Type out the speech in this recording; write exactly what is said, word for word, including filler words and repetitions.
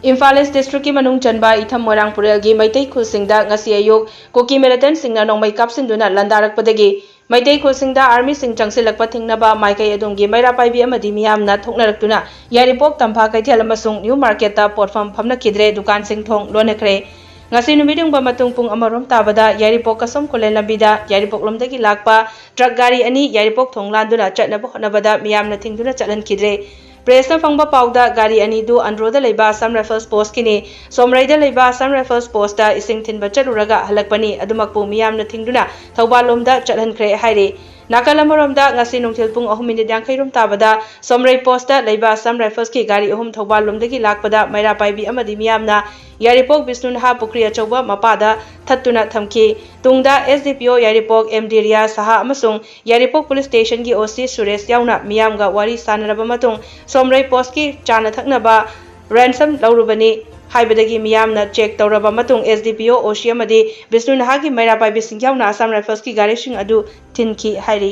ꯏꯝꯐꯥꯜ ꯏꯁ ꯗꯤꯁꯇ꯭ꯔꯤꯛꯀꯤ ꯃꯅꯨꯡ ꯆꯟꯕ ꯏꯊꯝ ꯃꯣꯏꯔꯥꯡ ꯄꯨꯔꯦꯜꯒꯤ ꯃꯩꯇꯩ ꯈꯨꯜꯁꯤꯡꯗ ꯉꯁꯤ ꯑꯌꯨꯛ ꯀꯨꯀꯤ ꯃꯤꯂꯤꯇꯦꯟꯠꯁꯤꯡꯅ ꯅꯣꯡꯃꯩ ꯀꯥꯞꯁꯤꯟꯗꯨꯅ ꯂꯥꯟꯗꯥꯔꯛꯄꯗꯒꯤ ꯃꯩꯇꯩ ꯈꯨꯜꯁꯤꯡꯗ ꯑꯥꯔꯃꯤꯁꯤꯡ ꯆꯪꯁꯤꯜꯂꯛꯄ ꯊꯤꯡꯅꯕ ꯃꯥꯏꯀꯩ ꯑꯗꯣꯝꯒꯤ ꯃꯩꯔꯥ ꯄꯥꯏꯕꯤ ꯑꯃꯗꯤ ꯃꯤꯌꯥꯝꯅ ꯊꯣꯛꯅꯔꯛꯇꯨꯅ ꯌꯥꯏꯔꯤꯄꯣꯛ ꯇꯝꯐꯥ ꯀꯩꯊꯦꯜ ꯑꯃꯁꯨꯡ ꯅ꯭ꯌꯨ ꯃꯥꯔꯀꯦꯠꯇ ꯄꯣꯠꯐꯝ ꯐꯝꯅꯈꯤꯗ꯭ꯔꯦ, ꯗꯨꯀꯥꯟꯁꯤꯡ ꯊꯣꯡ ꯂꯣꯟꯅꯈ꯭ꯔꯦ꯫ ꯉꯁꯤ ꯅꯨꯃꯤꯠ ꯌꯨꯡꯕ ꯃꯇꯨꯡ ꯄꯨꯡ ꯑꯃꯔꯣꯝ ꯇꯥꯕꯗ ꯌꯥꯏꯔꯤꯄꯣꯛ ꯀꯁꯣꯝ ꯈꯨꯂꯦꯟ ꯂꯝꯕꯤꯗ ꯌꯥꯏꯔꯤꯄꯣꯛꯂꯣꯝꯗꯒꯤ ꯂꯥꯛꯄ ꯇ꯭ꯔꯛ ꯒꯥꯔꯤ ꯑꯅꯤ ꯌꯥꯏꯔꯤꯄꯣꯛ ꯊꯣꯡ ꯂꯥꯟꯗꯨꯅ ꯆꯠꯅꯕ ꯍꯣꯠꯅꯕꯗ ꯃꯤꯌꯥꯝꯅ ꯊꯤꯡꯗꯨꯅ ꯆꯠꯍꯟꯈꯤꯗ꯭ꯔꯦ꯫ ꯄ꯭ꯔꯦꯁꯅ ꯐꯪꯕ ꯄꯥꯎꯗ ꯒꯥꯔꯤ ꯑꯅꯤꯗꯨ ꯑꯟꯗ꯭ꯔꯣꯗ ꯂꯩꯕ ꯑꯁꯥꯝ ꯔꯥꯏꯐꯜꯁ ꯄꯣꯁꯀꯤꯅꯤ꯫ ꯁꯣꯝꯔꯩꯗ ꯂꯩꯕ ꯑꯁꯥꯝ ꯔꯥꯏꯐꯜꯁ ꯄꯣꯁꯇ ꯏꯁꯤꯡ ꯊꯤꯟꯕ ꯆꯠꯂꯨꯔꯒ ꯍꯜꯂꯛꯄꯅꯤ꯫ ꯑꯗꯨꯃꯛꯄꯨ ꯃꯤꯌꯥꯝꯅ ꯊꯤꯡꯗꯨꯅ ꯊꯧꯕꯥꯜ ꯂꯣꯝꯗ ꯆꯠꯍꯟꯈ꯭ꯔꯦ ꯍꯥꯏꯔꯤ꯫ ꯅꯥꯀꯜ ꯑꯃꯔꯣꯝꯗ ꯉꯁꯤ ꯅꯨꯡꯊꯤꯜ ꯄꯨꯡ ꯑꯍꯨꯝ ꯃꯤꯅꯤꯠ ꯌꯥꯡꯈꯩ ꯔꯣꯝ ꯇꯥꯕꯗ ꯁꯣꯝꯔꯩ ꯄꯣꯁꯇ ꯂꯩꯕ ꯑꯁꯥꯝ ꯔꯥꯏꯐꯜꯁꯀꯤ ꯒꯥꯔꯤ ꯑꯍꯨꯝ ꯊꯧꯕꯥꯜ ꯂꯣꯝꯗꯒꯤ ꯂꯥꯛꯄꯗ ꯃꯩꯔꯥ ꯄꯥꯏꯕꯤ ꯑꯃꯗꯤ ꯃꯤꯌꯥꯝꯅ ꯌꯥꯏꯔꯤꯄꯣꯛ ꯕꯤꯁꯅꯨ ꯅꯍꯥ ꯄꯨꯈ꯭ꯔꯤ ꯑꯆꯧꯕ ꯃꯄꯥꯗ ꯊꯠꯇꯨꯅ ꯊꯝꯈꯤ꯫ ꯇꯨꯡꯗ ꯑꯦꯁ ꯗꯤ ꯄꯤ ꯑꯣ ꯌꯥꯏꯔꯤꯄꯣꯛ ꯑꯦꯝ ꯗꯤ ꯔꯤꯌꯥ ꯁꯍꯥ ꯑꯃꯁꯨꯡ ꯌꯥꯏꯔꯤꯄꯣꯛ ꯄꯨꯂꯤꯁ ꯁ꯭ꯇꯦꯁꯟꯒꯤ ꯑꯣ ꯁꯤ ꯁꯨꯔꯦꯁ ꯌꯥꯎꯅ ꯃꯤꯌꯥꯝꯒ ꯋꯥꯔꯤ ꯁꯥꯅꯔꯕ ꯃꯇꯨꯡ ꯁꯣꯝꯔꯩ ꯄꯣꯁꯀꯤ ꯆꯥꯅ ꯊꯛꯅꯕ ꯔꯦꯟꯁꯝ ꯂꯧꯔꯨꯕꯅꯤ ꯍꯥꯏꯕꯗꯒꯤ ꯃꯤꯌꯥꯝꯅ ꯆꯦꯛ ꯇꯧꯔꯕ ꯃꯇꯨꯡ ꯑꯦꯁ ꯗꯤ ꯄꯤ ꯑꯣ, ꯑꯣ ꯁꯤ ꯑꯃꯗꯤ ꯕꯤꯁꯅꯨ ꯅꯍꯥꯒꯤ ꯃꯩꯔꯥ ꯄꯥꯏꯕꯤꯁꯤꯡ ꯌꯥꯎꯅ ꯑꯁꯥꯝ ꯔꯥꯏꯐꯜꯁꯀꯤ ꯒꯥꯔꯤꯁꯤꯡ ꯑꯗꯨ ꯊꯤꯟꯈꯤ ꯍꯥꯏꯔꯤ꯫